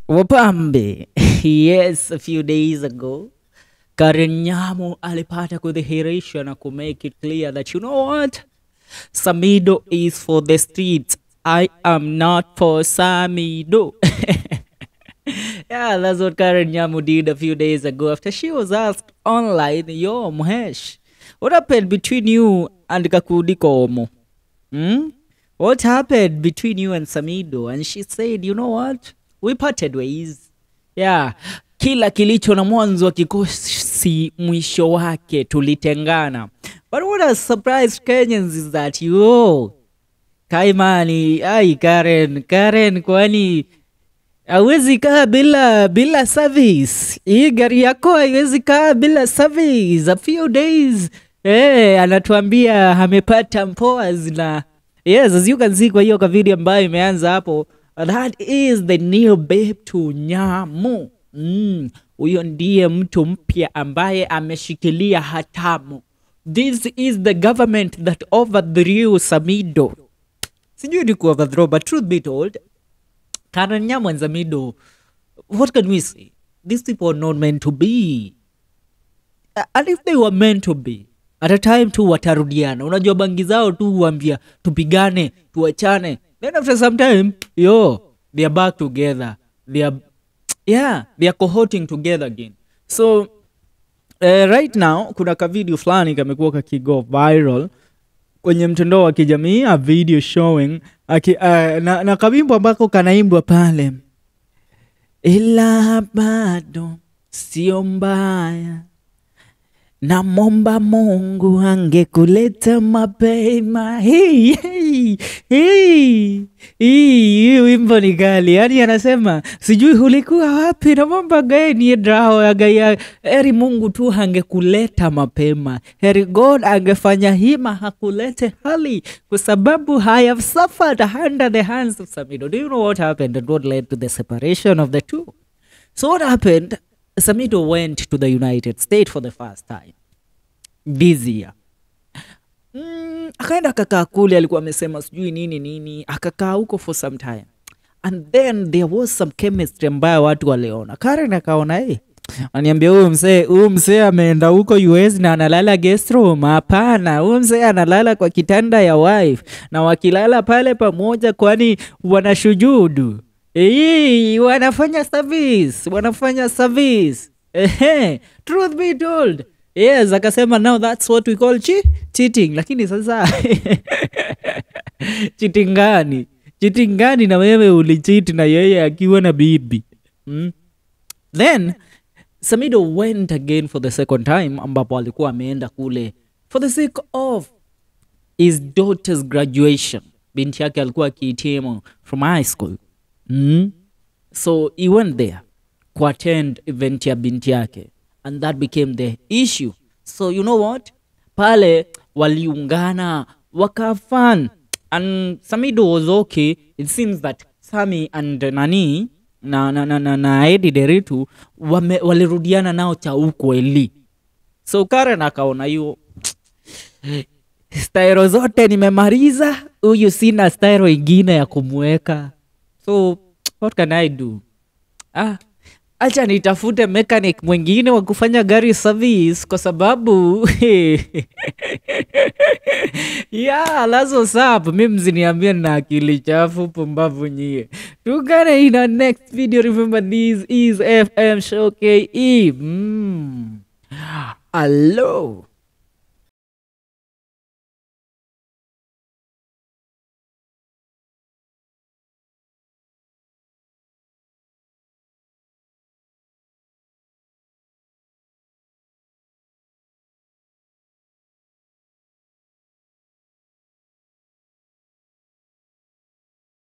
Wapambe. Yes, a few days ago, Karen Nyamu alipata kudhihirisha na kumake it clear that, you know what? Samidoh is for the streets. I am not for Samidoh. Yeah, that's what Karen Nyamu did a few days ago after she was asked online, yo, Mhesh, what happened between you and Kakudi Komo? Hmm? What happened between you and Samidoh? And she said, you know what? We parted ways. Yeah. Kila kilicho na mwanzo kikosi mwisho wake, tulitengana. But what has surprised Kenyans is that, yo, Kaimani, ai Karen, Karen, kwani hawezi kaa bila service. Hii gari yako haiwezi kaa bila service. A few days, anatuambia amepata mpoas na yes, as you can see kwa hiyo video ambayo imeanza hapo, that is the new babe to Nyamu. Huyo ndiye mtu mpya ambaye ameshikilia hatamu. This is the government that overthrew Samidoh. Sijui ni ku overthrow, but truth be told, Karen Nyamu and Samidoh, what can we say? These people are not meant to be. And if they were meant to be, at a time tu watarudiana. Unajua bangi zao tu huambia tupigane, tuachane. Then after some time, yo, they are back together. They are, yeah, they are cohorting together again. So, right now, kuna ka video fulani kamekuwa kakigo viral kwenye mtandao wa kijamii, a video showing na kawimbo ambako kanaimbwa pale, ila bado sio mbaya, namwomba Mungu angekuleta mapema. Hey, hey, hey, hey, wimbo ni kali. Yaani anasema sijui ulikuwa wapi, namwomba Ngai draho ya Ngai, heri Mungu tu angekuleta mapema, heri God angefanya hima hakulete hali, kwa sababu I have suffered under the hands of Samidoh. Do you know what happened and what led to the separation of the two? So what happened? Samidoh went to the United States for the first time this year. Akaenda akakaa kule, alikuwa amesema sijui nini nini, akakaa huko for some time. And then there was some chemistry ambayo watu waliona. Karen akaona, hey, aniambia huyu msee ameenda huko US na analala guest room. Hapana, huyu msee analala kwa kitanda ya wife, na wakilala pale pamoja kwani wanashujudu. Wanafanya service, wanafanya service. Truth be told. Yes, akasema now that's what we call cheating. Lakini sasa cheating gani? Cheating gani na wewe ulicheat na yeye akiwa na bibi? Then Samidoh went again for the second time, ambapo alikuwa ameenda kule for the sake of his daughter's graduation. Binti yake alikuwa akihitimu from high school. So he went there to attend event ya binti yake, and that became the issue. So you know what? Pale waliungana wakafan, and Samidoh was okay. It seems that Sami and nani na Eddie Nderitu walirudiana nao cha ukweli. So Karen akaona hiyo style zote nimemaliza, huyu sina style ingine ya kumweka. So what can I do? Acha nitafute mechanic mwingine wa kufanya gari service, kwa sababu yeah, that's what's up. Mimi msiniambie na akili chafu pumbavu nyie. Tukane in our next video. Remember, this is FM Show KE. Hello.